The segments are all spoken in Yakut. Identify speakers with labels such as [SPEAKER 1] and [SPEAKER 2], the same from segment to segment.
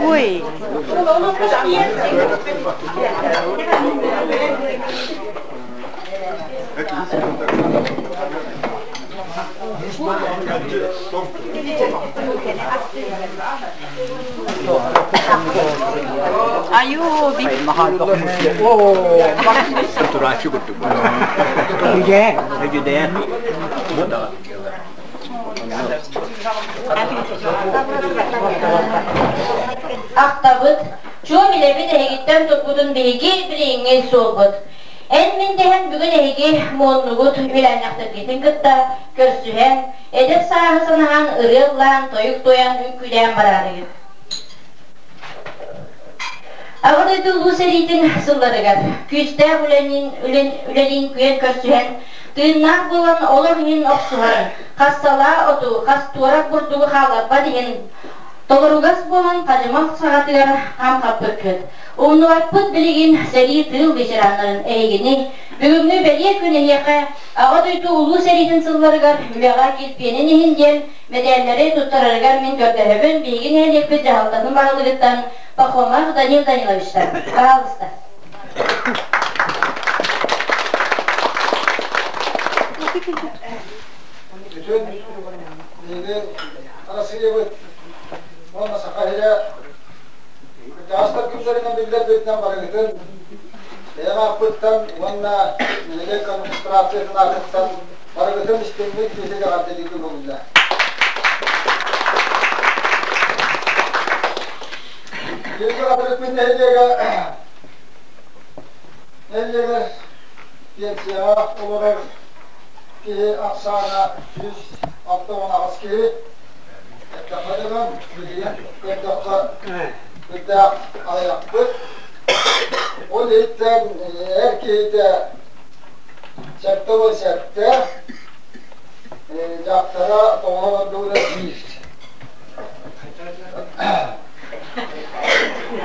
[SPEAKER 1] Ой. Айуу,
[SPEAKER 2] Ахтабыт, чуо билэбит эһигиттэн турбутун биһиги билиҥҥи суолбут. Эн мин дэһэн бүгүн эһиги муоннугут үөлээннэхтэргитин кытта көрсүһэн, эдэр сааһы санаһан ырыа ыллаан, тойук туойан, үҥкүүлээн бараарыгыт. Аҕа дойду Улуу сэриитин сылларыгар күүстээх үлэлиин, үлэлиин күөн көрсүһэн, тыыннаах буолан олох иһин охсуһан, хас салаа оту, хас туорах бурдугу хаалларбат иһин толоругас буолан хадьымал саҕатыгар хам хаппыккыт. Умнубаппыт билигин сэрии тыыл ветераннарын эһигини бүгүҥҥү бэлиэ күн эһиэхэ Аҕа дойду Улуу сэриитин сылларыгар үлэҕэ килбиэнин иһин диэн мэдээллэри туттарарыгар мин көрдөһөбүн биһиги нэһилиэкпит дьаһалтатын баһылыгыттан Пахомов Данил Даниловичтан. Пожалуйста.
[SPEAKER 3] Бүтүн биһиги Арассыыйабыт уонна Саха сирэ кырдьаҕастар күннэринэн биллэрбитинэн барыгытын бэйэм ааппыттан уонна нэһилиэк администрациятын аатыттан барыгытын истиҥник биһиги эҕэрдэлии көҥүллэ. Биһиги Хатырыкпыт нэһилиэгэ нэһилиэгэр пенсияҕа олорор киһи ахсаана 168 киһи. Эттэххэ дөбөҥ, билигин көрдөххө, үрдээх аҕыйахпыт. Ол иһиттэн эр киһитэ 77, дьахтара тоҕо ордугуна биир.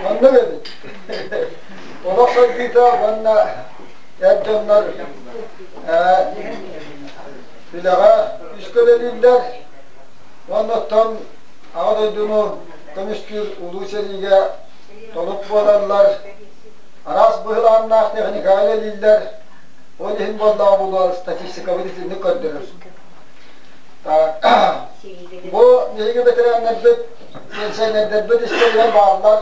[SPEAKER 3] Оннук эбит. Олох сайдыыта уонна эр дьоннор үлэҕэ күүскэ үлэлииллэр. Уонна оттон Аҕа дойдуну көмүскүүр Улуу сэриигэ толук буолаллар, араас быһылааннаах техникаҕа үлэлииллэр. Ол иһин буоллаҕа буолуо статистикабыт итинник көрдөрөр. Бу биһиги бэтэрээннэрбит, пенсионердэрбит истэригэр бааллар.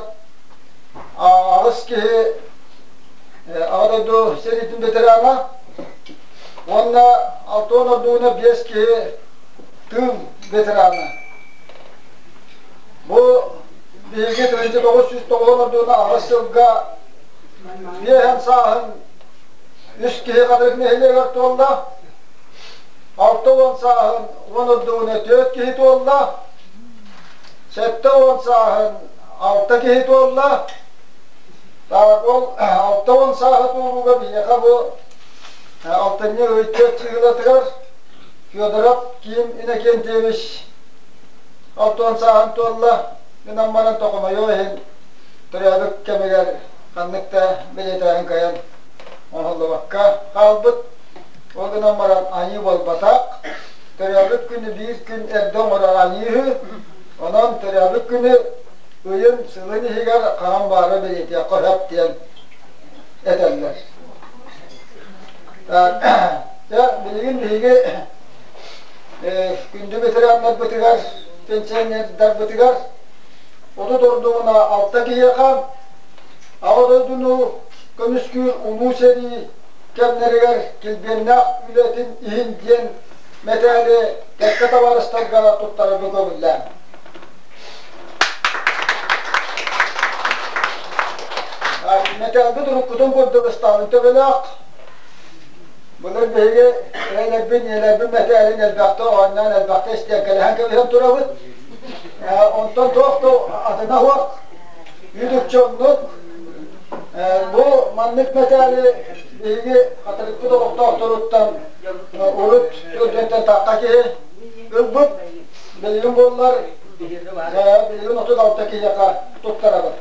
[SPEAKER 3] Аҕыс киһи Аҕа дойду сэриитин ветерана уонна Алтон ордууна биэс киһи тыыл ветерана. Бу биһиги 1990 ордууна аҕыс сылга биэһэн сааһын үс киһи Хатырык нэһилиэгэр туолла, 60 сааһын уон ордууна түөрт киһи туолла, 70 сааһын алта киһи туолла. Так, ол 60 сааһы туолууга биһиэхэ бу алтынньы ый түөрт чыыһылатыгар Федоров Ким Иннокентьевич 60 сааһын туолла. Гынан баран тохомойуох иһин төрөөбүт кэмигэр ханнык да бэлиэтээһин кыайан оҥоһуллубакка хаалбыт. Ол гынан баран айыы буолбатах. Төрөөбүт күнү биир күн эрдэ оҥорор айыы үһү. Онон төрөөбүт күнү ыйын, сылын иһигэр хаһан баара бэлиэтиэххэ сөп диэн этэллэр. Дьэ, билигин биһиги күндү ветераннарбытыгар, пенсионердарбытыгар 30 ордугуна алта киһиэхэ Аҕа дойдуну көмүскүүр Улуу сэрии кэмнэригэр килбиэннээх үлэтин иһин диэн мэтээли кэккэ табаарыстарга туттарарга көҥүллээн. Мэтээлбит уруккутун курдук ыстаалын төбөлөөх. Былыр биһиги эһэлэрбин, ийэлэрбин мэтээлин элбэхтэ оонньоон, элбэхтэ истиэҥкэлэһэн кэбиһэн турабыт. Онтон туох да атына суох. Үтүкчэ оннук. Бу маннык мэтээли Биһиги Хатырыкпыт олохтоохторуттан урут түөртүнтэн тахха киһи ылбыт. Билигин буоллар, билигин 36 киһиэхэ туттарабыт.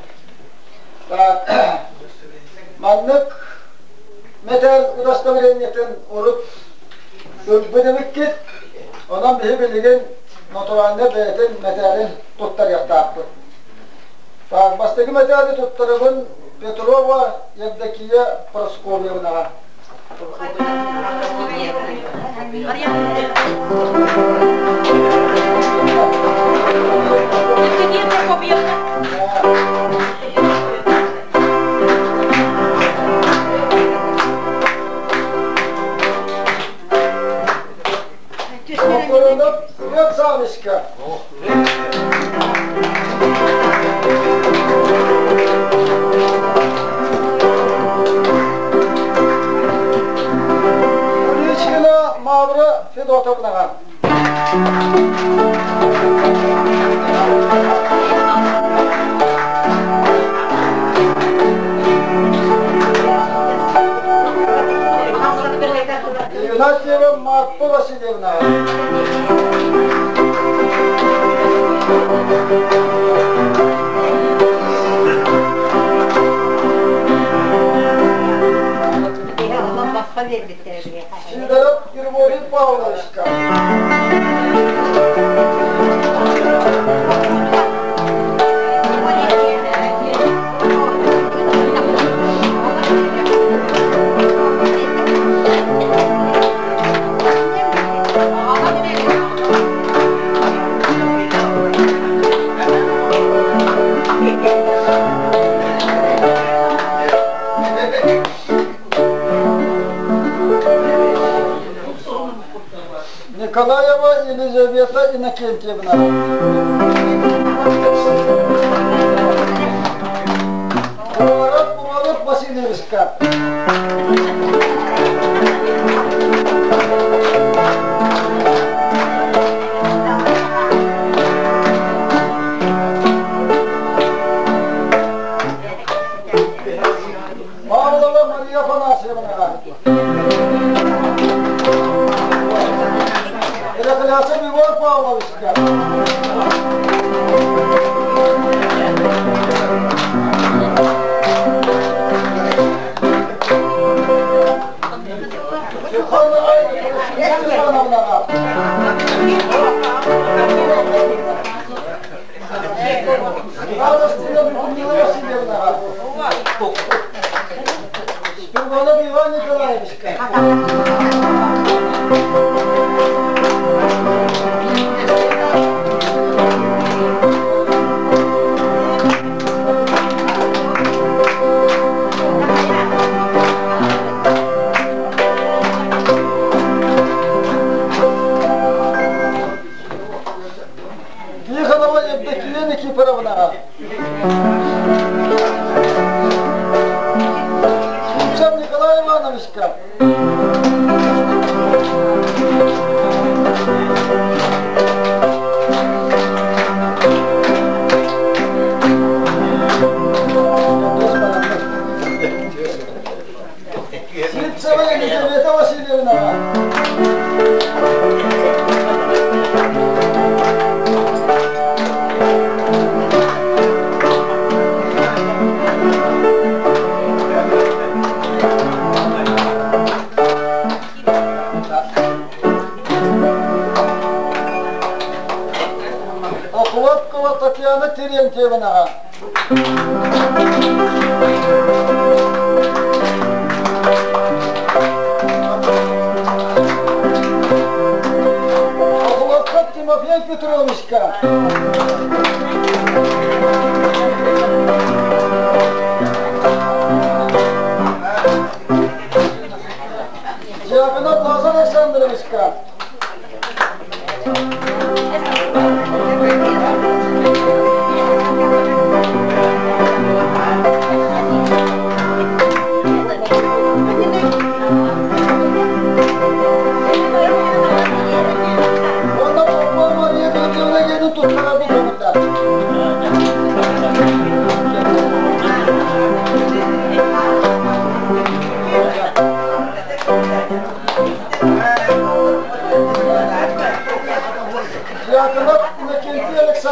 [SPEAKER 3] Маннык мэтээл удостоверениетын урут ылбыт эбиккит. Онон биһи билигин натуральнай бэйэтин мэтээлин туттарыахтаахпыт. Бастакы мэтээли туттарабын Петрова Евдокия Прасковьевнаҕа.
[SPEAKER 1] Евдокия Прокопьевна.
[SPEAKER 3] Новгородов Свет Санычка. Куличкина Мавра Федотовнаҕа. Игнатьева Марфа Васильевна. Сидоров Григорий Павловичка. Николаева Елизавета Иннокентьевна. Куорат Куралов Васильевичка. Павлова Мария Афанасьевна. Перехлясов Егор Павловичка. Суханова Ивановнаға. Радостина Людмила Васильевнаға. Стурманов Иван Николаевичка. Тихонова Евдокия Никифоровнаҕа. Симцев Николай Ивановичка. Сивцева Елизавета Васильевна.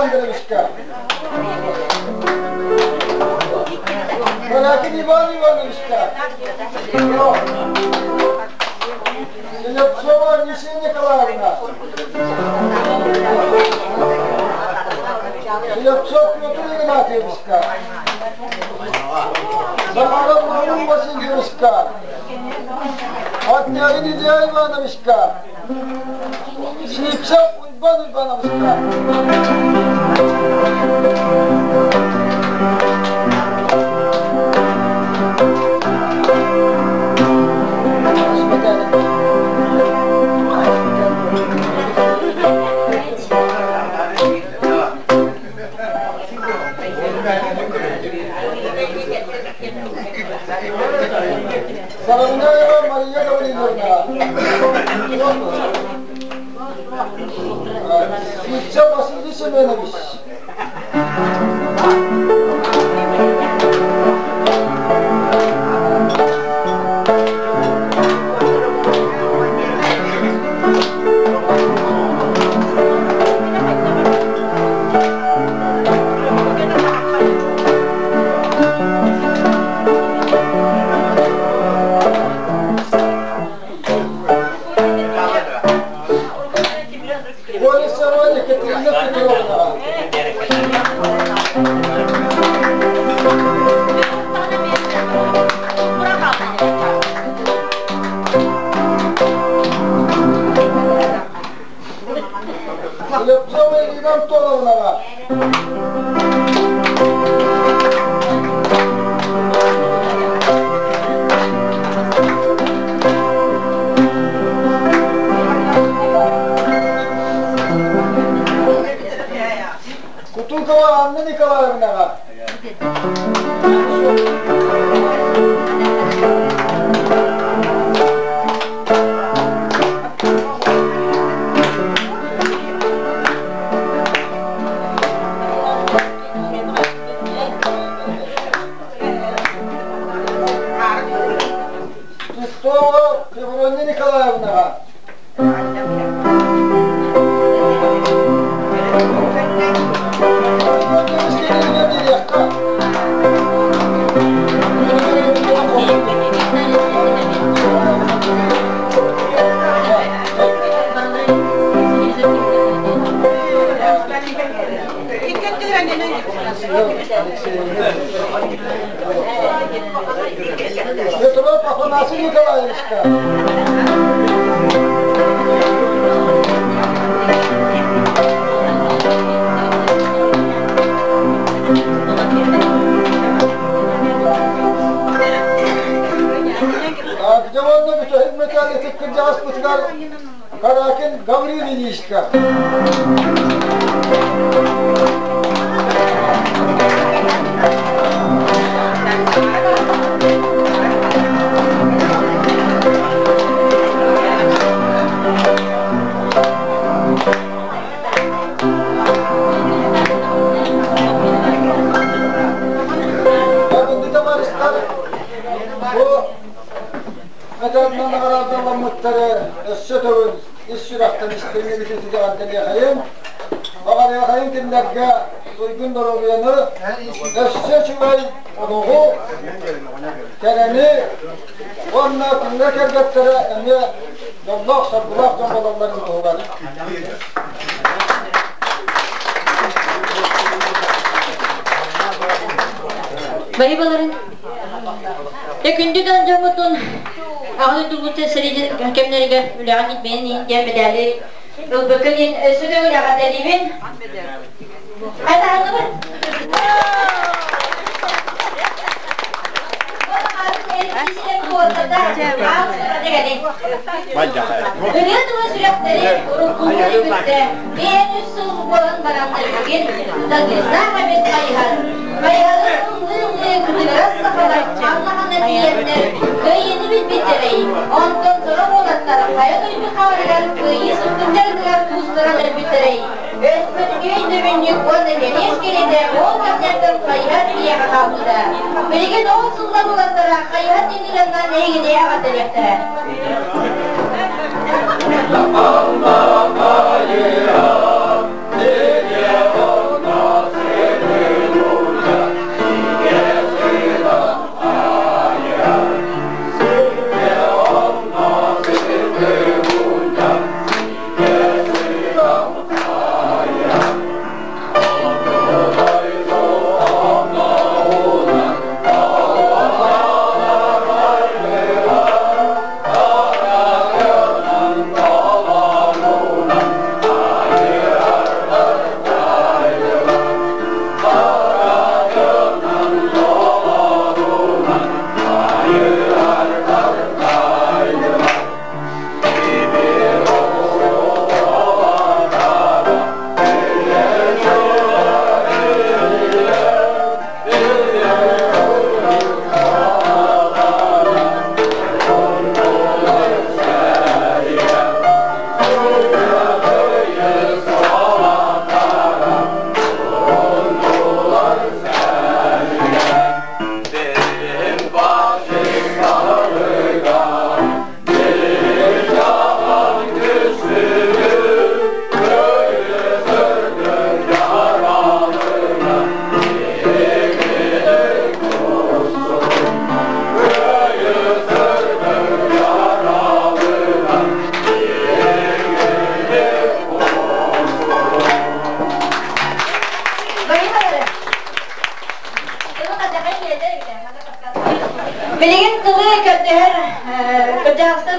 [SPEAKER 3] Александровичка. Корякин Иван Ивановичка. Селецова Анисия Николаевна. Селецов Петр Игнатьевичка. Захаров Наум Васильевичка. Отнягин Илья Ивановичка. Слепцов Уйбан Ивановичка. Соловьева Мария Гавриловна. Сивцев Василий Семенович. Борисова Екатерина Петровна. Слепцова Ирина Антоновна. Кутукова Анна Николаевна. Титова Феврония Николаевна. Петров Афанасий Николаевичка. Дьонно бүтөһүк металлитик кырдьаҕаспытыгар Каракин Гаврил Ильичка. Бүгүнкү табаарыстар бу Металлынан наҕараадаламмыттары өссө төгүл ис сүрэхтэн истиҥник ититигэҕэрдэлиэхэйин. Баҕарыахайын кинилэргэ туйгун доруобуйаны, өссө үчүгэй олоҕу, кэрэни уонна кинилэр кэргэттэрэ эмиэ дьоллоох, соргулаах дьон буолалларын туһугар.
[SPEAKER 2] Бары баларын Күндү дьон дьоммутун аҕа дойдубут сэриитин кэмнэригэр үлэҕэ киирбэйин иһин диэн мэдээли ылбыккын иһин өссө да үлэҕэ Хайдаһанныбыт? Ырыа тыла сүрэхтэри уруккулуу үгүстэ биэн үс сыл буолан баран билигин Дагестан эбит хайыһар. Хайыһары ыллыы-ыллыы кытыгырас сахалар ханна-ханна тиийэннэр кыайыыны билбиттэрэй. Онтон сорох уолаттар хайа дойду хаалыгар кыайыы сырдык дьарыгар куустаран өлбүттэрэй. Өспөтүгү өйдөбүнньүк уонна кэриэс кэриэтэ ол кэмнэртэн хайыһар биһиэхэ хаалбыта. Билигин ол сыллар уолаттара хайыһар диэнилэринэн эһигини эҕэрдэлиэхтэрэ. Билигин тылы көрдөһөр кырдьаҕастар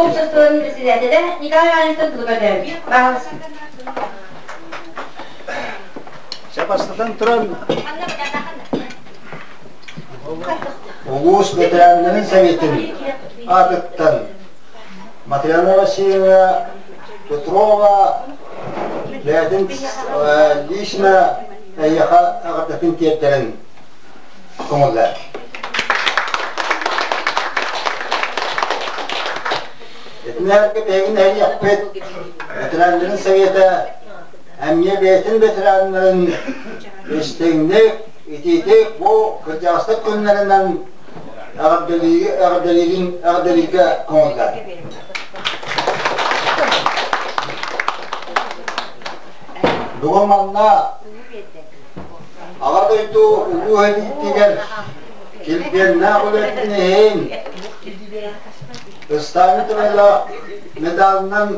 [SPEAKER 2] обществотын председателэ Николай Ивановичтан тылы көрдөһөбүт. Пожалуйста.
[SPEAKER 3] Бастатан туран улуус ветераннарын советын аатыттан Матрена Васильевна Петрова бэйэтин лично эйиэхэ эҕэрдэтин тиэрдэрин көҥүллэр. Итиннэргэ биһиги нэһилиэкпит ветераннарын совета эмиэ бэйэтин ветераннарын истиҥник, итиитик бу кырдьаҕастар күннэринэн эҕэрдэлиирин эҕэрдэлииргэ көҥүллэр. Бүгүн манна Аҕа дойду Улуу сэриитигэр килбиэннээх үлэтин иһин Ыстааны тымыла медалынан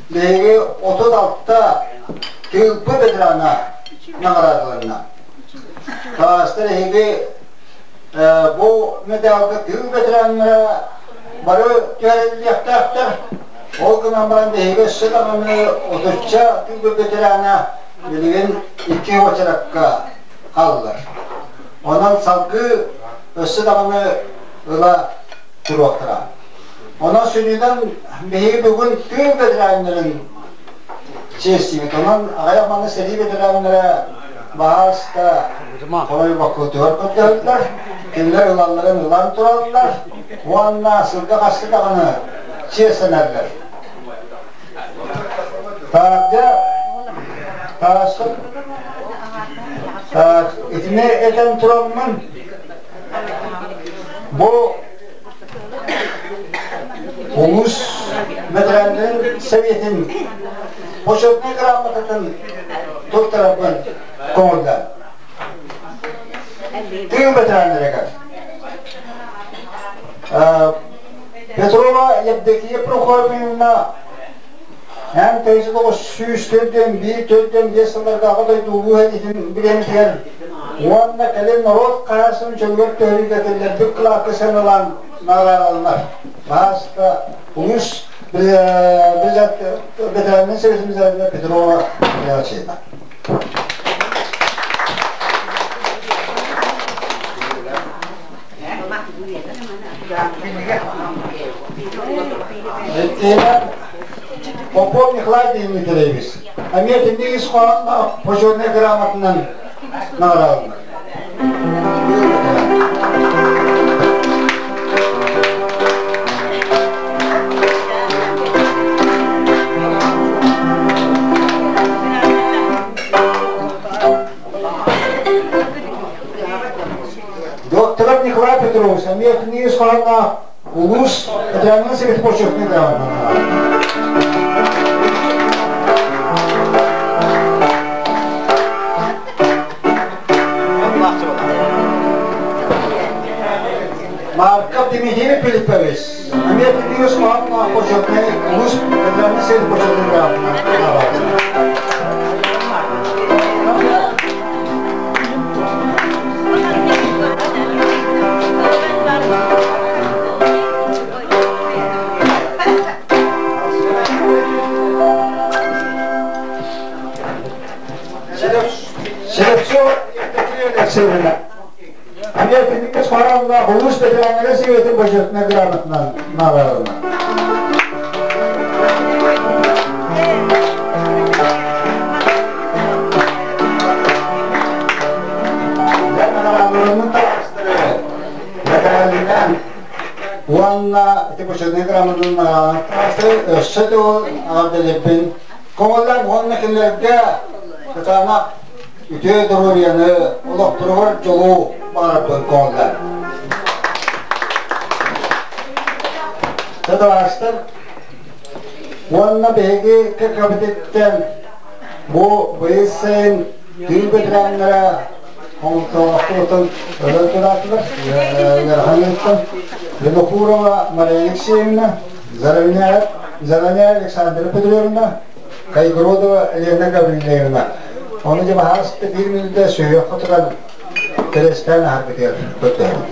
[SPEAKER 3] биһиги 36 тыылбы ветерана наҕараадаланна. Таастар эһиги бу медалга тыыл ветераннара бары түһэриллиэхтээхтэр. Ол гынан баран биһиги өссө даҕаны отучча тыыл ветерана билигин икки уочаракка хааллар. Онон салгыы өссө даҕаны ыла туруохтара. Онон сүнньүнэн биһиги бүгүн тыыл ветераннарын чиэстиибит. Онон аҕыйах манна сэрии ветераннара баһааста хомойбоккутугар көрдөһөллөр. Кинилэр ылалларын ылан тураллар уонна сылга хаста даҕаны чиэстэнэллэр. Таһырдьа таасым итини этэн тураммын бу улуус ветераннарын советын почетнай грамотатын туттарарбын көҥүллээн. Тыыл ветераннарыгар Петрова Евдокия Прокопьевна эн 1904 4-5 сылларга дойду улуу сэриитин бириэмэтигэр уонна кэлин норуот хаһаайыстыбатын чөлүгэр түһэриигэ киллэрбит кылаакка сыаналаан наҕараадаланар. Бааста улуус ветеранын советын Петрова Алексеевна. Попов Николай Дмитриевич, эмиэ итинник ис хоһоонноох почетнай грамотанан наҕараадаланар. Докторов Николай Петрович, эмиэ итинник ис хоһоонноох улуус ветераннарын совет почетный грамотанан. Марков Дмитрий Филиппович, эмиэ итинник ис хоһоонноох почетный улуус ветераннарын совет почетный грамотанан. Селекция Алексеевна. Американникка сфаралла улуус ветераннарын советын почетная грамотынан наградалана. Уонна ити почетнай грамотанан өссө төгүл эҕэрдэлиэхпин көҥүллээн уонна кинилэргэ кытаанах үтүө доруобуйаны олохторугар дьолу баҕарарбын көҥүллээн. Татарстар уонна биһиги ККБ-титтэн бу быйыл сайын тыыл ветераннара Хомолтоохтуутун өлөн тураатылар ыарахан ыыттан Винокурова Мария Алексеевна, Зараня Александра Петровна, Кайгородова Елена Гаврильевна. Ону дьэ баһааста биир мүнүүтэ сүһүөххэ туран кэрэстээн аһарбытыгар көрдөһөбүн.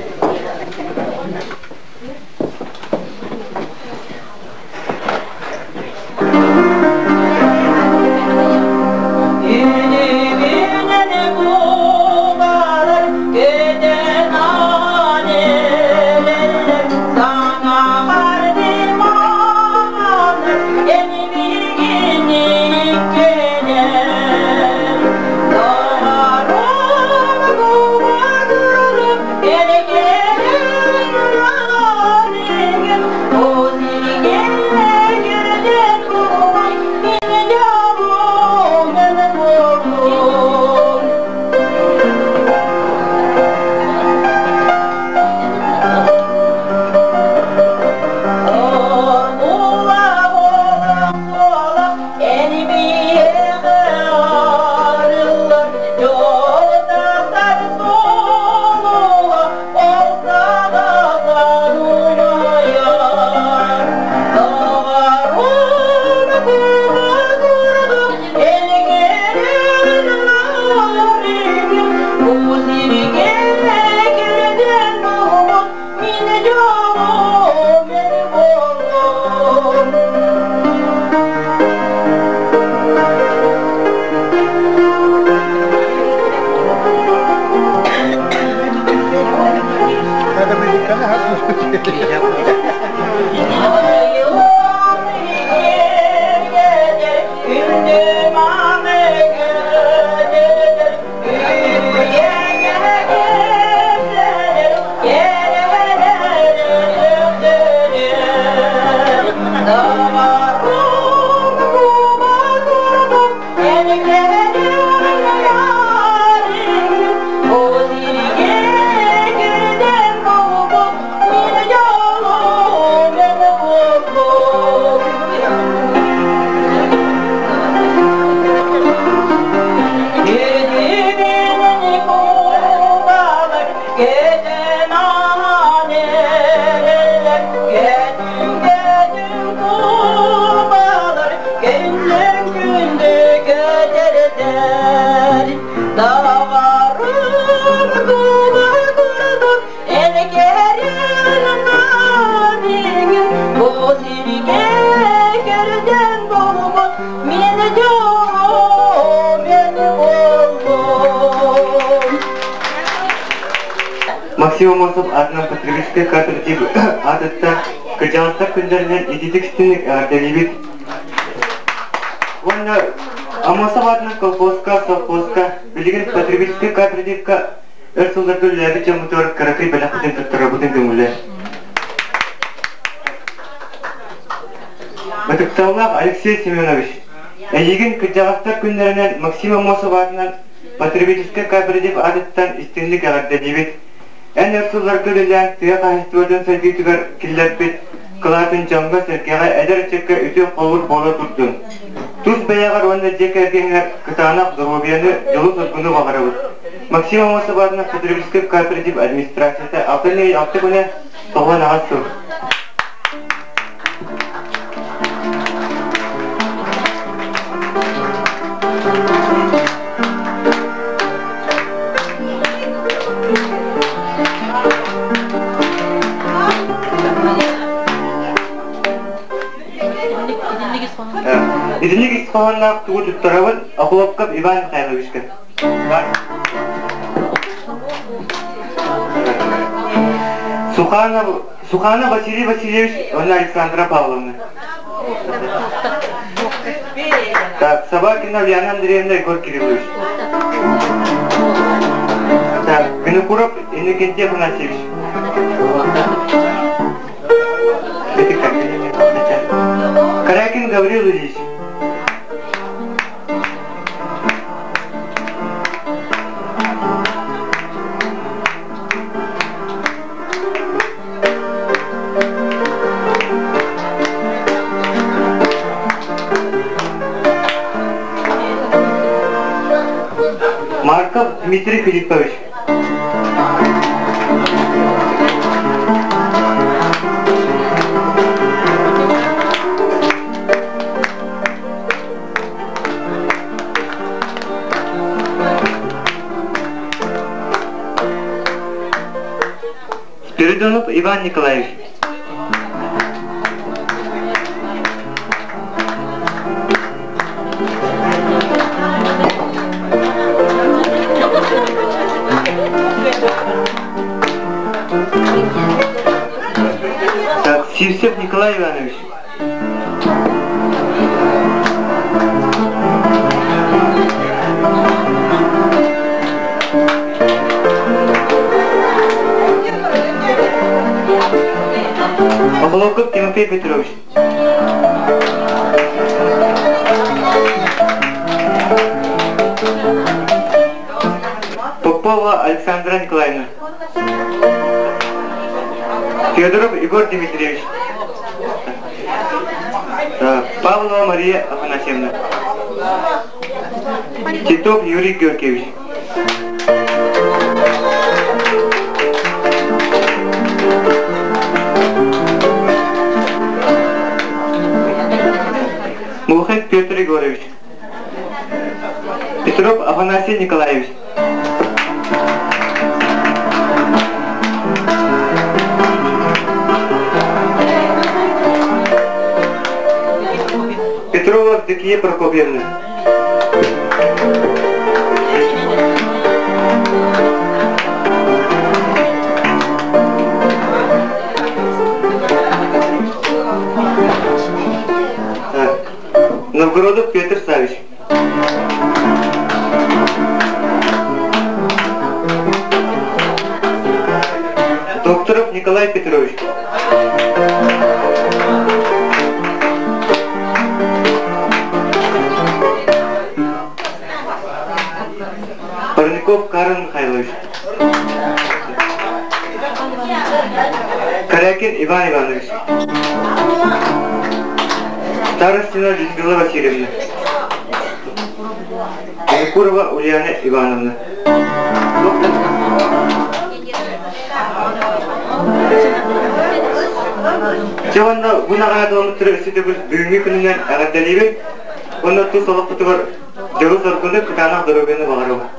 [SPEAKER 4] Максим Аммосов аатынан потребительскай кооператив аатыттан кырдьаҕастар күннэринэн ититик истиҥник эҕэрдэлиибит. Уонна Аммосов аатынан колхозка, совхозка, билигин потребительскай кооперативка өр сылларга үлэлээбит дьоммутугар кыракый бэлэхпитин туттарабытын көҥүлэ. Ытыктабыллаах Алексей Семенович, эйигин кырдьаҕастар күннэринэн Максим Аммосов аатынан потребительскай кооператив аатыттан истиҥник эҕэрдэлиибит. Эн өр сылларга үлэлээн тыа хаһаайыстыбатын сайдыытыгар киллэрбит кылаатын дьоҥҥо-сэргэҕэ эдэр ыччакка үтүө холобур буола турдун. Тус бэйэҕэр уонна дьиэ кэргэҥҥэр кытаанах доруобуйаны, дьолу-соргуну баҕарабыт. Максим Аммосов аатынан потребительскай кооператив администрацията алтынньы алта күнэ тоҕус сыл. Итинник ис хоһоонноох тугу туттарабын Охлопков Иван Михайловичка. Суханов, Суханов Василий Васильевич уонна Александра Павловна. Так, Собакина Ульяна Андреевна, Егор Кириллович. Так, Винокуров Иннокентий Афанасьевич. Карякин Гаврил Ильич. Марков Дмитрий Филиппович. Спиридонов Иван Николаевич. Так, Сивцев Николай Иванович. Охолоков Тимофей Петрович. Попова Александра Николаевна. Федоров Егор Дмитриевич. Павлова Мария Афанасьевна. Титов Юрий Георгиевич. Мухин Петр Егорович. Петров Афанасий Николаевич. Петрова Евдокия Прокопьевна. Новгородов Петр Савич. Докторов Николай Петрович. Парников Карл Михайлович. Корякин Иван Иванович. Старостина Людмила Васильевна. Винокурова Ульяна Ивановна. Дьэ уонна бу наҕараадаланыттары өссө төгүл бүгүҥҥү күнүнэн эҕэрдэлиибин уонна тус олохпутугар дьолу-соргуну, кытаанах доруобуйаны баҕарабын.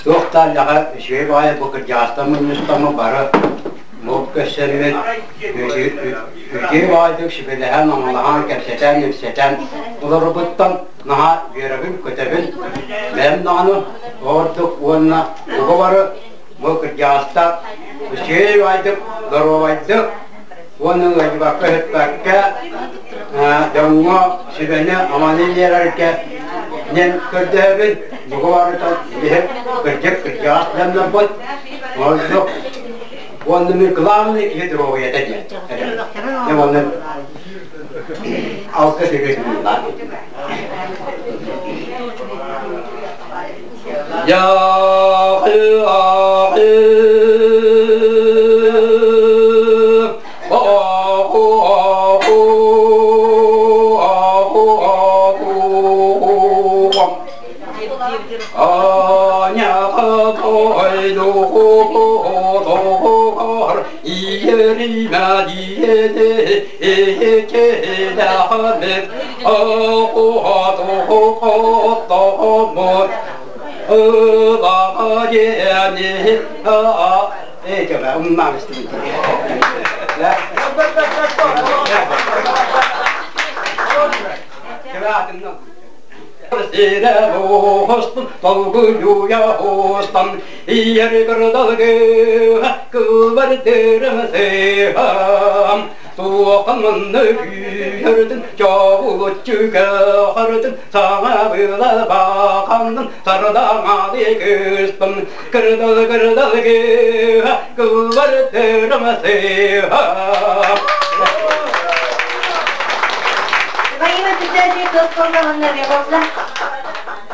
[SPEAKER 5] Туох да үчүгэй баҕайы бу кырдьаҕастар мунньустаммыт бары мук көрсөрбүт, үчүгэй баҕайытык сүбэлэһэн, оҥолоһон, кэпсэтэн, ипсэтэн олорбуттан наһаа үөрэбин, көтөбүн. Бэйэм даҕаны ордук уонна бука бары бу кырдьаҕастар үчүгэй баҕайытык, доруобайдык уонна ыалдьыбакка ыһыппакка дьоҥҥо сүбэни-аманы биэрэргэ диэн көрдөһөбүн. Бука барыта биһи кырдьык кырдьаҕас дьоннорбут. Ордук уонна мин главный киһи доруобуйата диэн. Дьэ уонна алгыс үгүс Я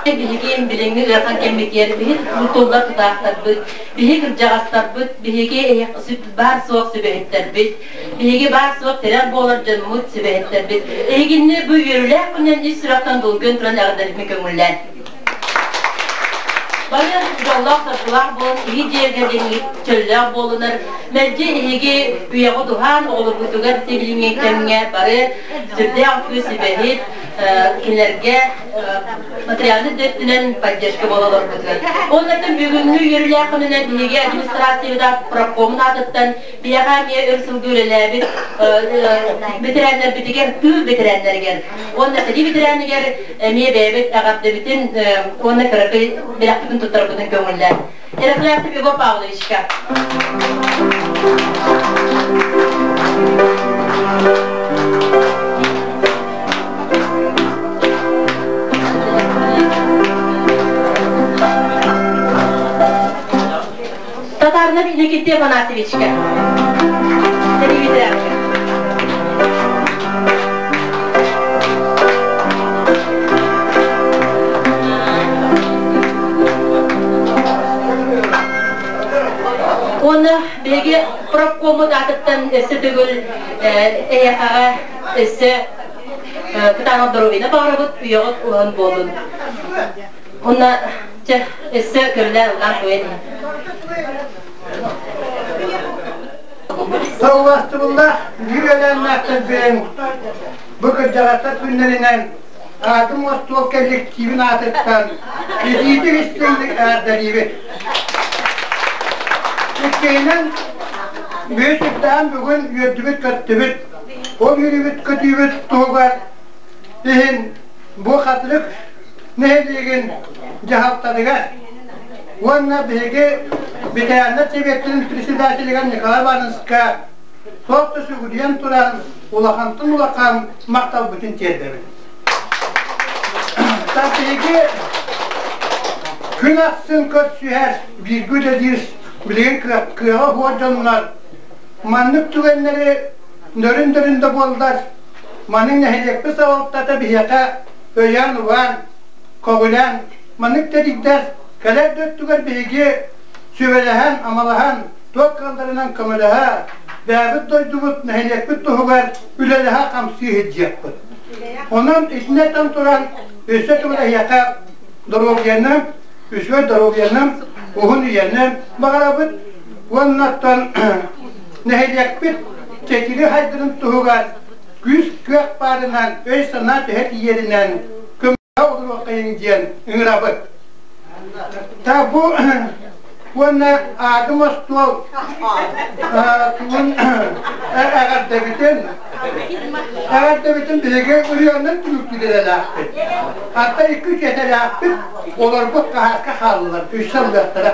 [SPEAKER 2] Биһиги билиҥҥи ыарахан кэммитигэр биһи тутуллар тутаахтарбыт, биһи кырдьаҕастарбыт, биһиги баар-суох сүбэһиттэрбит, биһиги баар-суох тирэх буолар дьоммут сүбэһиттэрбит. Эһигинни бу үөрүүлээх күнүн ис сүрэхтэн долгуйан туран эҕэрдэлэрбин көҥүллээн.
[SPEAKER 6] Бары дьоллоох-саргылаах буолан, иһи дьиэгэ диэҥҥит чөллөөх буолунар. Мэлдьи эһиги үйэҕит уһаан, оҕолоргутугар сибилиҥҥи кэмҥэ бары сүрдээх үтүө сүбэһит, кинилэргэ материальнай да өттүнэн поддержка буола олорбутугар. Оннуттан бүгүҥҥү үөрүүлээх күнүнэн биһиги администрациябыт профкомун аатыттан биһиэхэ эмиэ өр сылга үлэлээбит ветераннарбытыгар, тыыл ветераннарыгар уонна сэрии ветеранигэр эмиэ бэйэбит эҕэрдэбитин уонна кыракый бэлэхпитин туттарбытын көҥүллээн. Ярославцев Егор Павловичка. Татаринов Иннокентий Афанасьевичка. Сэрии Уонна биһиги профкоммут аатыттан өссө төгүл эйэхэҕэ өссө кытаанах доруобуйаны баҕарабыт, үйэҕит уһун буоллун. Уонна чэ, өссө көрүлээн ыллаан туйан
[SPEAKER 3] Саллаастыбыллаах биир өлөөннөөхтөрбүн бу кырдьаҕастар күннэринэн аатым остуол коллективин аатыттан итиитик истиҥник эҕэрдэлиибит. Иккиһинэн, үһүс үрдээн бүгүн үөрдүбүт-көттүбүт. Ол үөрүүбүт-көтүүбүт туһугар иһин бу Хатырык нэһилиэгин дьаһалтатыгар уонна биһиги ветераннар сэбиэттэрин председателигэр Николай Ивановичка туох да сүгүрүйэн туран улахантан улахан махталбытын тиэрдэбит. Биһиги күн ахсын көрсүһэр, бииргэ үлэлиир билигин кыаҕа суох дьоннор маннык түгэннэри нөрүн-дөрүн да буоллар маннык нэһилиэкпит салалтата биһиэхэ өйөөн-убаан, көҕүлээн маннык тэрийдэр кэлэр да өттүгэр биһиги сүбэлэһэн, амалаһан, туох кыалларынан көмөлөһө, бэйэбит дойдубут, нэһилиэкпит туһугар үлэлэһэ хамсыы сылдьыахпыт. Онон итиннэ туран өссө төгүл эһиэхэ доруобуйаны, үчүгэй доруобуйаны, уһун үйэни баҕарабыт уонна оттон нэһилиэкпит чэчири хайдарын туһугар күүс-кыах баарынан, өй-санаа төһө тиийэринэн көмөҕө олоруоххайыҥ диэн ыҥырабыт. Та бу уонна аадым остуол тугун эҕэрдэбитин эҕэрдэбитин биһиги ырыанан түмүктүүлэрэлээхпит. Хатта икки үчэтэлээхпит, олорбут хаһааска хааллылар, үс сыллыахтара.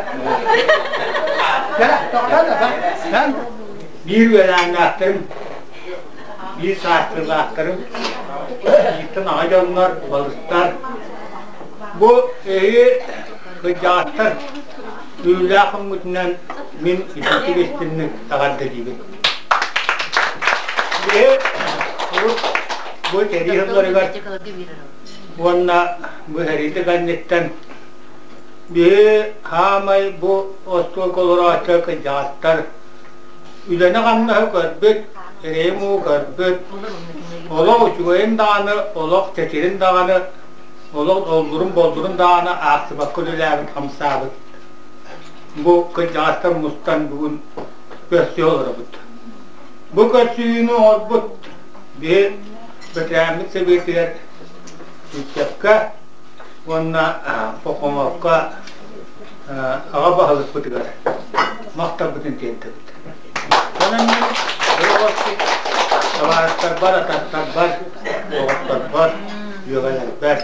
[SPEAKER 3] Тоҕо да
[SPEAKER 7] Биир үөлээннээхтэрим, биир саастыылаахтарым, бииртэн аҕа дьоннор, балыстар. Бу эһиги кырдьаҕастар түүлээх өҥҥүтүнэн мин итинник истинник эҕэрдэлиибин. Биһи урут бу сэрии сылларыгар уонна бу сэриитэ кэнниттэн биһи хаамай бу остуолга олорооччу кырдьаҕастар үлэни-хамнаһы көрбүт, эрэйи-муу көрбүт, олох үчүгэйин даҕаны, олох чэчирин даҕаны, олох оллурун-боллурун даҕаны аахсыбакка үлэлээбит, хамсаабыт. Бу кырдьаҕастар мустан бүгүн көрсүө олоробут. Бу көрсүһүүнү оҥорбут биһи бэтэрээммит сэбиэтигэр Иччэккэ уонна Похомовка аҕа баһылыкпытыгар махталбытын тиэрдэбит. Онон мин табаарыстарбар, атастарбар, доҕотторбор, үөгэлэрбэр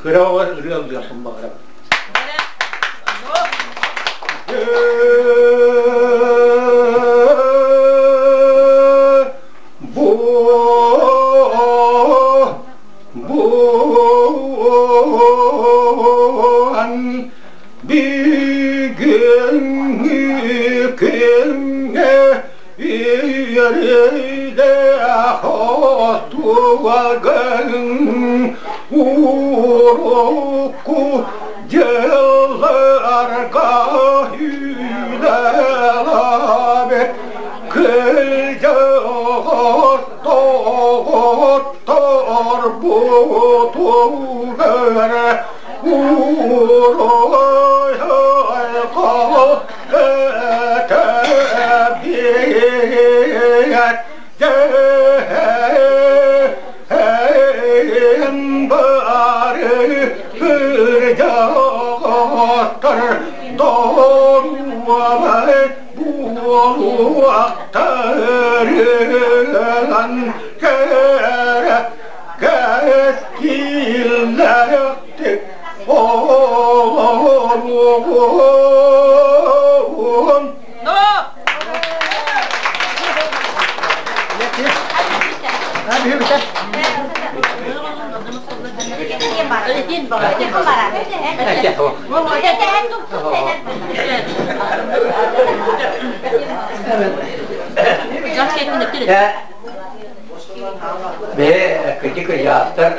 [SPEAKER 7] кыра оҕо ырыа ыллыахпын баҕарабын. Бу Буан бүгүҥҥү күҥҥэ үөрүүлээх отулагын урукку дьылларга үлэлээбит кырдьаҕас доҕоттор бутугар Ылан кэрэ кэскиллээхтик олоруоҕун.
[SPEAKER 5] Бе кыдьык ыйаастар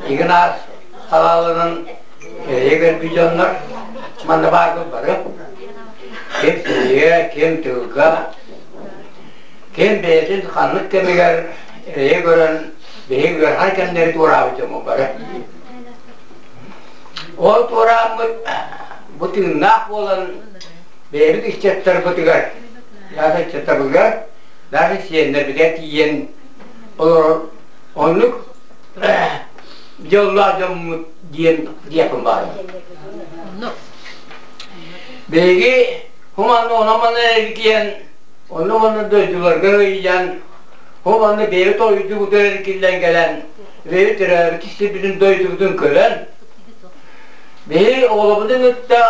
[SPEAKER 5] игин аас халаалынан эйэ дьоннор манна баарбыт бары. Ким сиргэ, ким тылга, ким бэйэтин ханнык кэмигэр эйэ көрөн биһиги ыарахан кэмнэри туораабыт дьоммут бары. Ол туорааммыт бу тыыннаах буолан бэйэбит ыччаттарбытыгар, даже ыччаттарбытыгар, даже сиэннэрбитигэр тиийэн олорор оннук дьоллоох дьоммут диэн диэхпин баҕарабын. Биһиги хуманны онон-манан эргийэн, онно-манна дойдуларга ыйан, хуманны бэйэбит ойдубутугар эргиллэн кэлэн, бэйэбит төрөөбүт сирбитин дойдубутун көрөн, биһи оҕолорбутун кытта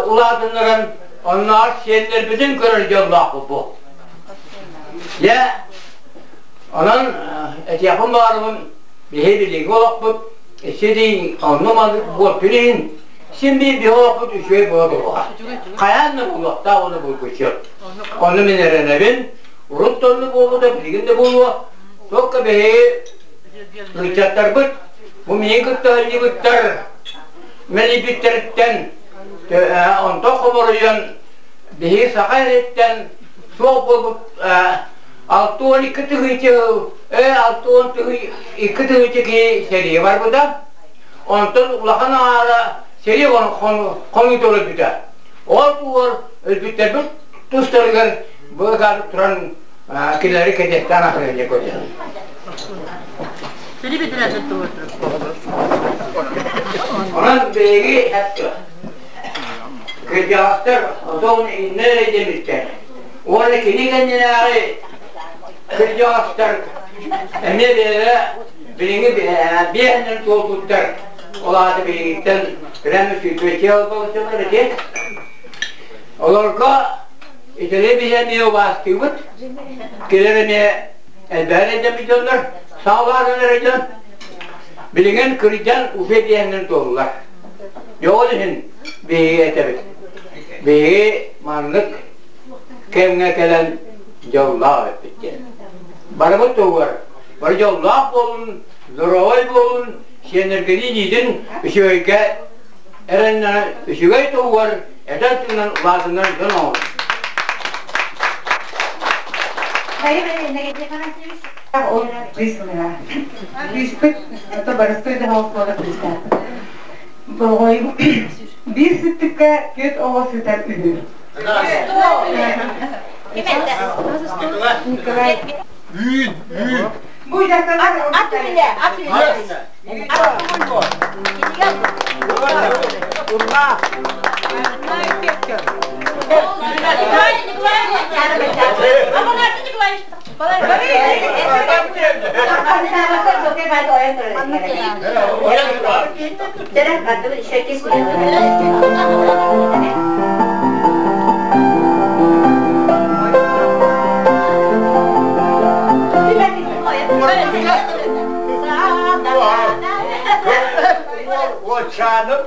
[SPEAKER 5] улаатыннаран оннооҕор сиэннэрбитин көрөр дьоллоохпут бу. Дьэ, онон этиэхпин баҕарабын, биһи билиҥҥи олохпут сирин онно-маннык буолтун иһин син биир биһи олохпут үчүгэй буола туруоҕа. Хайаан да буолуохтаах уонна булгуччу. Ону мин эрэнэбин, урут да оннук буолбута, билигин да буолуо. Только биһиги ыччаттарбыт бу миигин кытта сылдьыбыттар мэлийбиттэриттэн онтон хоморуйан биһиги саха эриттэн суох буолбут 62 тыһыынча 62 тыһыынча киһи сэриигэ барбыта. Онтон улахан аҥаара сэрии хонуута өлбүтэ. Ол тугар өлбүттэрбит тустарыгар бу туран кинилэри кэтэстээн ахырыанньа көрдө. Онон биһиги кырдьаҕастар отон иннэ эрэ дэмиттэр. Уонна кини кэннинээҕи кырдьаҕастар эмиэ бэйэлэрэ билиҥҥи биэһинэн туолбуттар. Ол аата билигиттэн прямо сүүрбэччэ олболоччулар ити. Олорго итини биһи эмиэ убаастыыбыт. Кинилэр эмиэ элбэҕи эдэммит дьоннор, саалаан эрэ дьон. Билигин кырдьан уже биэһинэн туоллулар. Дьэ ол иһин биһиги этэбит. Биһиги маннык кэмҥэ кэлэн дьоллоох эппит диэн. Барыбыт туһугар бары дьоллоох буолун, здоровай буолун, сиэннэргини иитин үчүгэйгэ эрэннэрэн үчүгэй туһугар этэр тыынан улаатыннар дьон оҥорун.
[SPEAKER 8] Ол кыыс мына. Кыыспыт ото барыстой да оскуола кыыстаах. Болҕойум биир сыттыкка түөрт оҕо сытар үһү. Николай.
[SPEAKER 7] Үүн, үүн.
[SPEAKER 8] Бу дьахталар
[SPEAKER 2] Ат үлэ, ат үлэ.
[SPEAKER 7] Ура! Уочаным.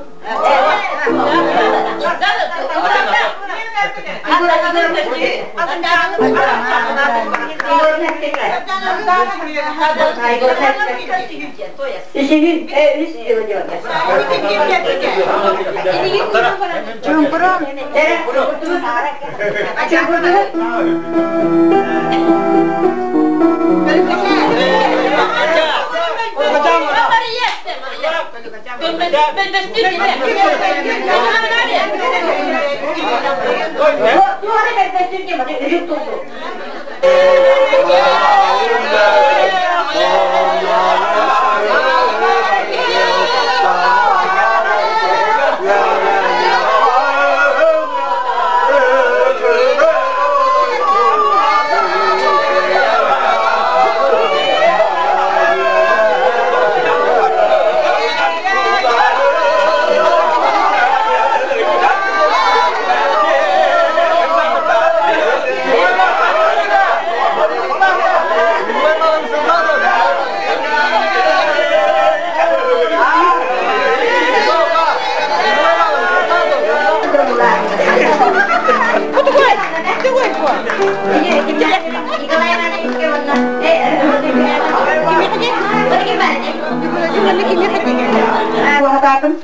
[SPEAKER 8] санаатым.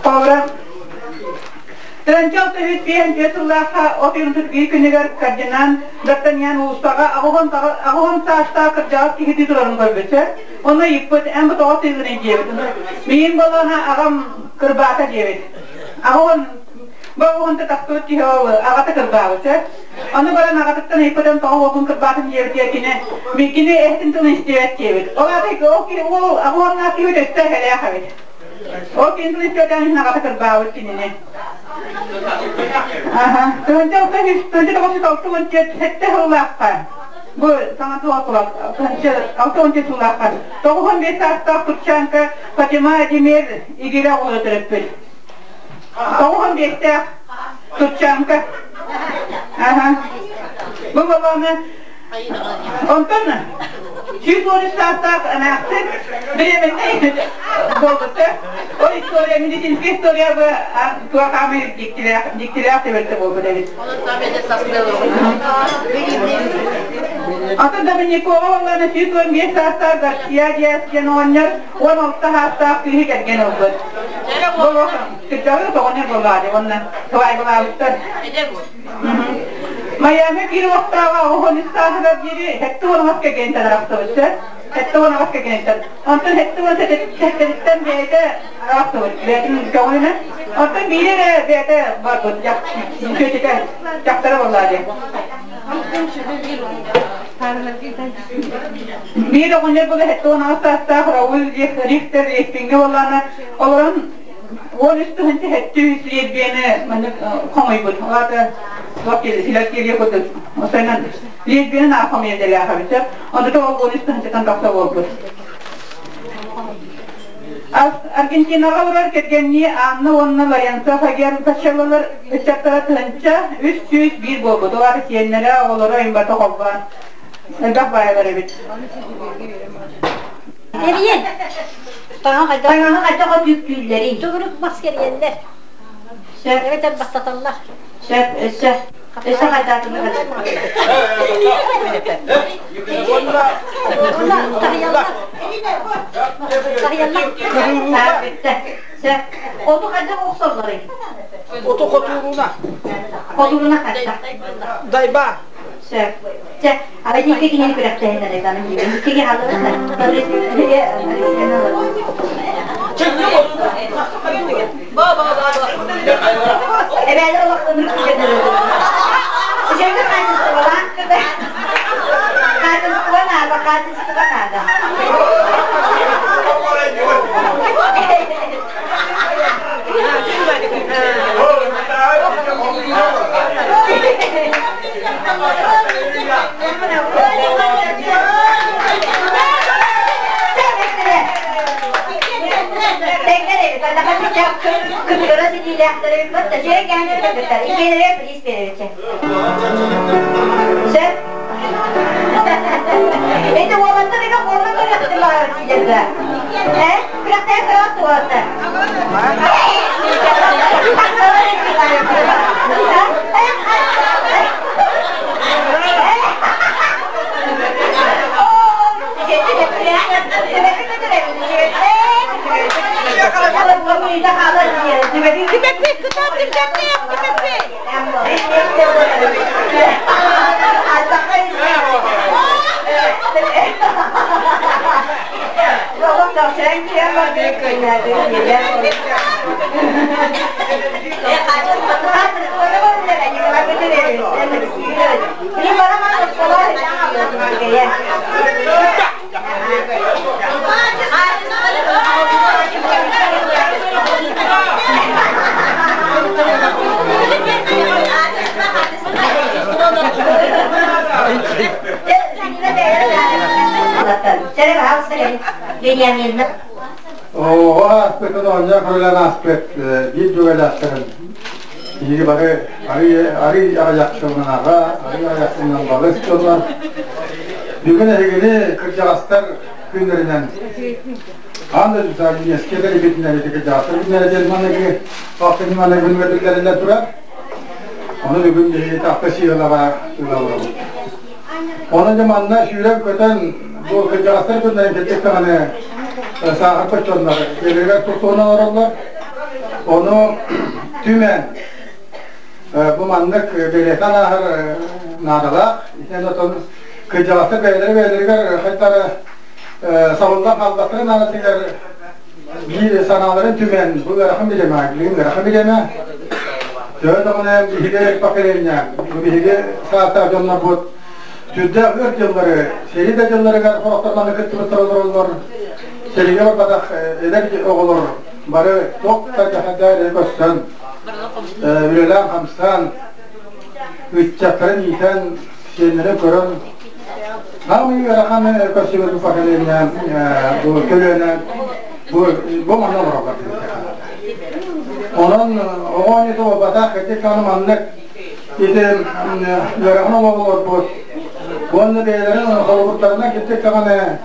[SPEAKER 8] Холобура, Тыһыынча 654 сыллаахха от ыйын биир күнүгэр Кардинан Д'Артаньян уулуссаҕа 80 саастаах кырдьаҕас киһитии турарын көрбүтэ. Онно ыйыппыт, эн бу тоҕо тыыгыный диэбит. Миин балаҕана аҕам кырбаата диэбит. Аҕа бу уонта тахсыбыт киһи ол аҕата кырбаабыт. Ону баран аҕатыттан ыйыппытын тоҕо уолгун кырбаатын диэбит кини кини эһэтин тылын истибэт диэбит. Ол аата ол киһи уол аҕа уоннаах киһи өстө эһэлээх эбит. Ол кини тылын истибэтэҕин иһин аҕата кырбаабыт кинини. Аха. Тыһыынча 664 67 сыллаахха бу саҥа туох 64 сыллаахха 95 саастаах турчанка Фатима Демир игирэ оҕолоро төрөппүт. 95-тээх турчанка. Аха. Бу баланы Онтон 113 саастаах эмээхсин бириэмэннэй буолбута. Ол история, медицинская история бу туох аамай дьиктилээх, дьиктилээх түбэлтэ буолбут эбит. Атын Доминикова буоллаҕына 115 саастаах Гарсия Диас диэн оҕонньор 16 саастаах кыыһы кэргэн ылбыт. Бу кырдьаҕы тоҕонньор буоллаҕа дии уонна свайбалаабыттар. Майами биир олохтооҕо 13 сааһыгар диэри 78 кэгиэнтэн арахсыбыт. 78 кэгиэнтэн. Онтон 77-тэн бэйэтэ арахсыбыт. Бэйэтин көҥүлүнэн. Онтон биири эрэ бэйэтэ барбыт. Чүөчэтэ дьахтара буоллаа диэн. Биир оҕонньор була 78 саастаах Рауль Рихтер Респиҥҥэ буоллаҕына олорон 13 700 лесбияны маннык хомуйбут. Ол аата силэр кириэ курдук. Осойнан лесбияны наа хомуйан дэлээх эбит. Онто ол 13 тыһынчатан тахса буолбут. Аргентинаҕа олорор кэргэннии Анна уонна Лоренцо Фагер Пачеллалар ыччаттара 1301 буолбут. Ол аата сиэннэрэ, оҕолоро имбата холбоон элбэх баайалар эбит.
[SPEAKER 2] Эриэн. Таҥаһы хайдах өтүүктүүллэрий?
[SPEAKER 9] Төгүрүк мас кэрийэллэр.
[SPEAKER 2] Сөп.
[SPEAKER 9] Эбэтэр бастаталлар.
[SPEAKER 2] Сөп, өссө. Өссө хайдаатыннар.
[SPEAKER 9] Уонна таһыйаллар. Таһыйаллар.
[SPEAKER 2] Бүттэ. Сөп. Оту хайдах охсоллорый?
[SPEAKER 7] Оту хотууруна.
[SPEAKER 2] Хотууруна хайдах?
[SPEAKER 7] Дайба.
[SPEAKER 2] Сөп. Чэ, арай икки киһини күрэхтэһиннэр даҕаны диибин. Икки киһи хааллыбыт Эбээлэр олох ынырык түгэннэр Үчүгэй хаачыстыбалаах хаачыстыба наада, хаачыстыба наада. Это уолаттар эгэ хорно көрөктүлэр силерге. Э? Күрэхтээ көрөт уолаттар.
[SPEAKER 3] Оҕо ааспытын оонньоон көрүлэн ааспыт биир дьүгэлээхтэрин биһиги бары арый аҕыйах сылынан аҕа, арый аҕыйах сылынан балыс дьоннор. Бүгүн эһигини кырдьаҕастар күннэринэн аан дойду ЮНЕСКО бэлибитинэн ити кырдьаҕастар күннэрэ диэн маныгы алтынньы маныгы күн турар. Ону бүгүн биһиги тахта сыалаҕа ылабыт. Онон дьэ манна сүүрэн-көтөн бу кырдьаҕастар күннэрин кэлбит даҕаны сааһырбыт дьоннор дьиэлэригэр тустуһунан олороллор. Ону түмэн бу маннык бэлиэтэн ааһар наадалаах. Итинэн отон кырдьаҕастар бэйэлэрэ бэйэлэригэр хайтара сабыллан хаалбаттарын наадатыгар биир санааларын түмэн бу ыарахан бириэмэ, билигин ыарахан бириэмэ. Төһө даҕаны биһиги поколение, бу биһиги саастаах дьоннорбут сүрдээх өр дьыллары, сэрии да дьылларыгар сорохтор манна кыттыбыттар олороллор. Сэриигэ барбатах эдэр оҕолор бары туох да дьаһайда көрсөн, үлэлээн-хамсаан, ыччаттарын иитэн, сиэннэрин көрөн, Самый ыарахан көрсүбүт поколение бу көлүөнэ бу бу манна олороллор. Онон оҕо оонньуута буолбатах, ити аны маннык ити ыарахан олоҕу олорбут уонна бэйэлэрин холобурдарынан кирдик даҕаны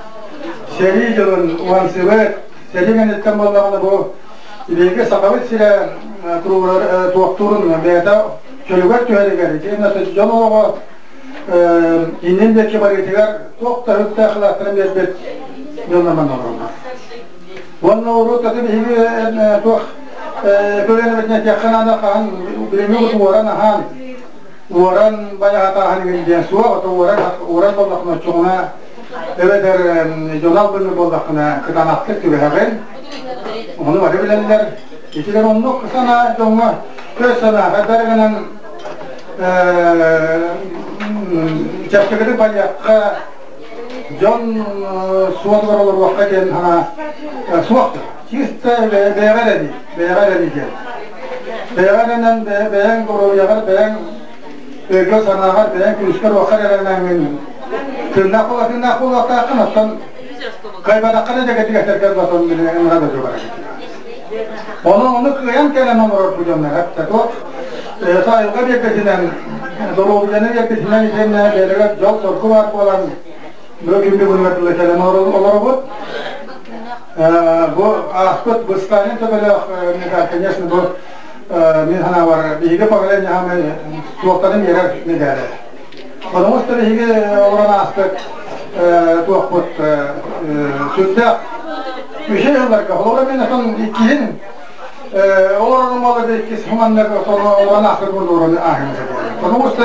[SPEAKER 3] сэрии дьылын уһансыбыт, сэрии кэнниттэн буоллаҕына бу биһиги Сахабыт сирэ туохтуурун бэйэтэ чөлүгэр түһэригэр итиэннэ дьон олоҕо иннин диэки барыытыгар туох да үптээх кылааттарын биэрбит дьоннорунан олороллор. Уонна урут аты биһиги туох көлүөнэбитин этиэххэ наада хаһан билиҥҥи уоран аһаан уоран байаһатааһын диэн суох ото уоран уоран буоллаххына оччоҕуна эбэтэр дьон албынны буоллаххына кытаанахтык түбэһэҕин ону бары билэллэр итилэр оннук санаа дьоҥҥо көс санаа хайдах гынан чэпчэкитик байыахха дьон суотугар олоруохха диэн санаа суох. Чисто бэйэҕэ эрэнии, бэйэҕэ эрэнии диэн. Бэйэҕэ эрэнэн бэйэҥ доруобуйаҕар, бэйэҥ өйгөр санааҕар, бэйэҥ күүскэр-уоххар эрэнэҥҥин тыыннаах буола тыыннаах буолуохтааххын, оттон кыайбатаххына дэгэтик этэргэр батон ыҥыра да дьулара. Ону ону кыайан кэлэн олорор бу дьоннор эттэ туох айылҕа биэрбитинэн, доруобуйаны биэрбитинэн итиэннэ бэйэлэригэр дьол-соргу баар буолан бу күн бүгүнүгэр дылы кэлэн олоробут. Бу ааспыт Быстаанин төбөлөөх медаль, конечно, бу мин санаабар биһиги поколение хаамай суохтарын биэрэр медали. Потому что биһиги олорон ааспыт туохпут сүрдээх үчүгэй ылларга. Холобура мен отон иккиһин олорорум буолар иккис хуманнар олорон ааспыт буолуорун ааһын. Потому что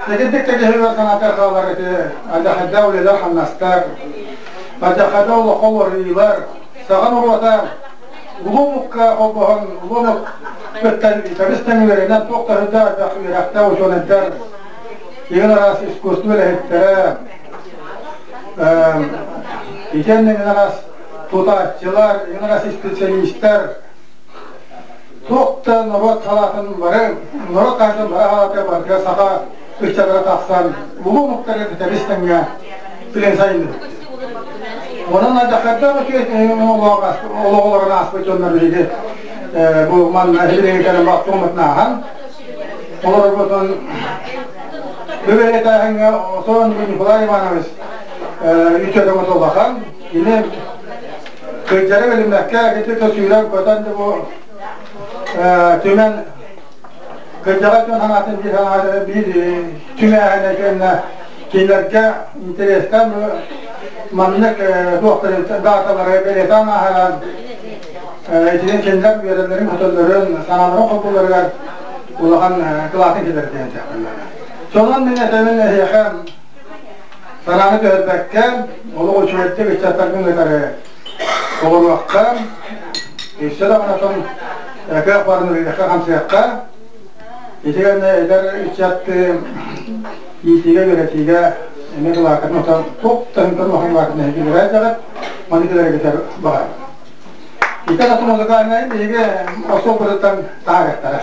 [SPEAKER 3] Тэгирдик тэгиһигэр санаатар хаалар ити алдьархайдаах үлэлэр хамнастар, алдьархайдаах олоххо уларыйыылар, саха норуота улуу омукка холбоһон, улуу омук кыттан итабис тэҥилэринэн туох да сылдьар элбэх үөрэхтээх учуонайдар, игин араас искусство үлэһиттэрэ, итиэннэ игин араас тутааччылар, игин араас специалистар, Туох да норуот салаатын бары, норуот хаһыатын бары халаата барытыгар саха ыччатара тахсан, улуу омуктары тэбис тэҥҥэ билэн сайынныбыт. Онон алдьархайдаах үчүгэй олоҕолорун ааспыт дьоннор биһиги бу манна билиҥҥи кэлэн бахтуоммутун ааһан, олорбутун бүбэлэтээһиҥҥэ Осон Николай Иванович үтүөтэ улахан. Кини Кырдьары билиммэккэ ити сүүрэн-көтөн бу түмэн кырдьаҕас дьон санаатын биир санаата биир түмээһинэ кэннэ кинилэргэ интэриэстэн маннык туохтарын дааталары бэлиэтээн ааһаран итини кинилэр үөрэллэрин көтөллөрүн санааларын холбууларыгар улахан кылаатын киллэрдиэн диэн Сонон мин этэбин эһиэхэ Санааны түһэрбэккэ, олох үчүгэйдик ыччаттаргын кытары олоруохха, өссө даҕаны отон кыах барын үлэлиэххэ-хамсыахха. Ити гэннэ эдэр ыччат иитиигэ-үөрэтиигэ эмиэ кылааккатын отон туох да ыһыҥтан улахан кылааккатын эһиги билэр маны кэлэргитэр баҕарабын. Ити атын музыкальнай биһиги остуолбутуттан таһаарыахтара.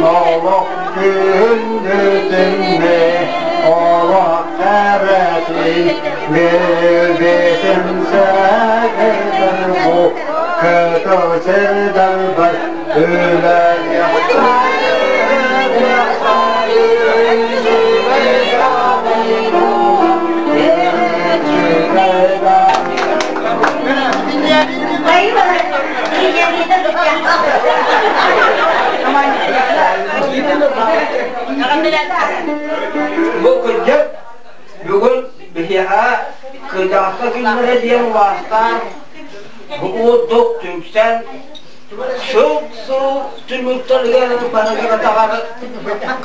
[SPEAKER 3] Олох күндүтүннэ олох кэрэтин билбитим сэгэтэр бу кытыл сирдэр үлэлиэх
[SPEAKER 5] Бу кырдьык бүгүн биһиэхэ кырдьаҕаска күннэрэ диэн убаастаан бу курдук түмсэн Сыл-сыл түмүктэригэр барыгар атаҕар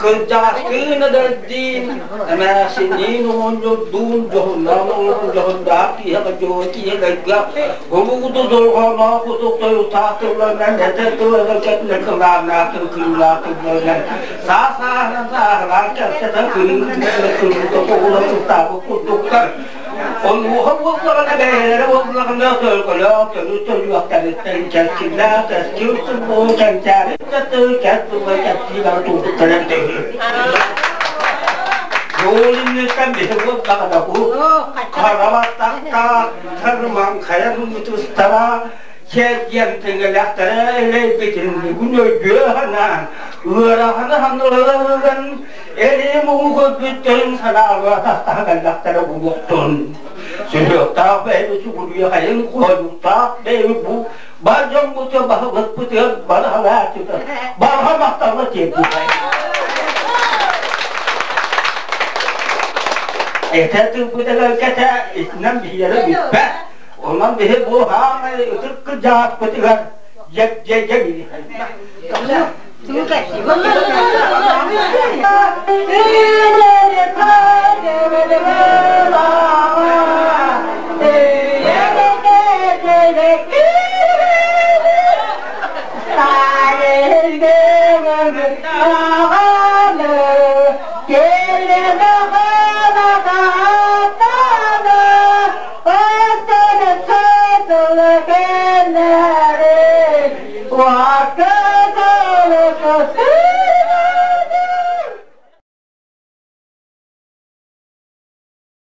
[SPEAKER 5] кырдьаҕастыын эдэрдиин, эмээхсинниин оҕонньордуун дьоһуннаах олорон дьоһуннаах киһиэхэ дьоһун киһилэргэ улууду дорҕооноох кутук тойуктаах тылларынан этэр тылларынан кэтинэр кылааннаах тыл кыыллаах тылларынан саа сааһынан сааһылаан кэпсэтэн кырыыр кырыыта тоҕула сылтаабыт курдуктар. Онуоха буоллаҕына бэйэлэрэ буоллаҕына төлкөлөөх төлү төлүөхтэриттэн кэскиллээх кэскил тылларын кэнчээри тыл кэс тылла кэпсии бары туурбуттарын төһүү. Суол инниттэн биһи буоллаҕына бу харабаттахтаах тармаҥхайа муҥутустара чэрдиэн тыҥалахтара элэйбитин бүгүн өйдүө санаан ыараханы ханналарыган Эри-муҥу көрбүттэрин санаалара тастаһа кэллэхтэрэ буолуохтун. Сүһүөхтээх бэйэбит сүгүрүйэхэйин хойуктаах бэйэбит бу бар дьоммутугар баһылыкпытыгар барҕалааччыта барҕа махталла тиэрдиэхэй. Этэ тылбыт эгэлгэтэ итинэн биһиэрэ бүппэт. Онон биһи бу хаамай ытык кырдьаҕаспытыгар дьэ-дьэ
[SPEAKER 8] What?